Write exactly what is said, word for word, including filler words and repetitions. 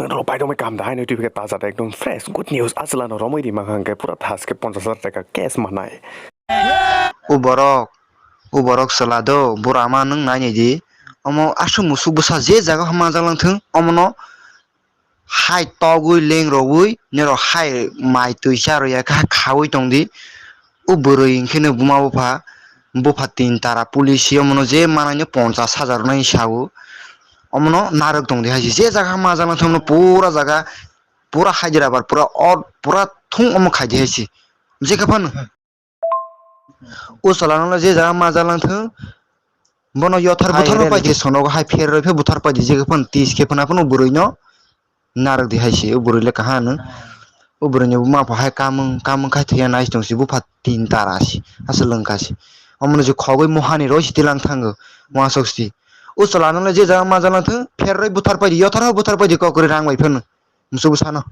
Rok paidongwi kam da haino twi khe taja da ekdom fresh good news achwlano romwi rima hwnkhe pura thaske ponchash hajar taka cash manai. O borok, o borok chwla do, bura ama nwng nai nai di. Omo aswk musuk bwsa je jaga o ma jak lang thung, omono hai togwi lengrogwi norok hai mai twi cha rw ya khe khaui tong di. O bwrwi hwnkhe no buma bupha, bupha tin tara police omono je manai no ponchash hajar nai sa o. Omono narwk tong di hai se. Je jaga ma jak lang thung, pura jaga, pura Hyderabad, pura or, pura thung omo khai di hai se. Je khe phano. O chwla no je jaga ma jak lang thung, bono yothar buthar pai di, sono hai pher roi phe buthar pai di, je khe phano tis khe phano phano bwrwi no. Narwk di hai se, o bwrwi le kaha nwng. O bwrwi ni buma pha hai kamung, kamung khai thwiya nai tong si, bupha tin tara si, aswk lwng kha si. Omono je khogwi mohani roi si tilang thango, uansuk si. O chwla no le je jaga ma jak lang thung, pher roi buthar pai di, yothar ho buthar pai di, kok kwrwi rang bai phano. Musu bwsa no.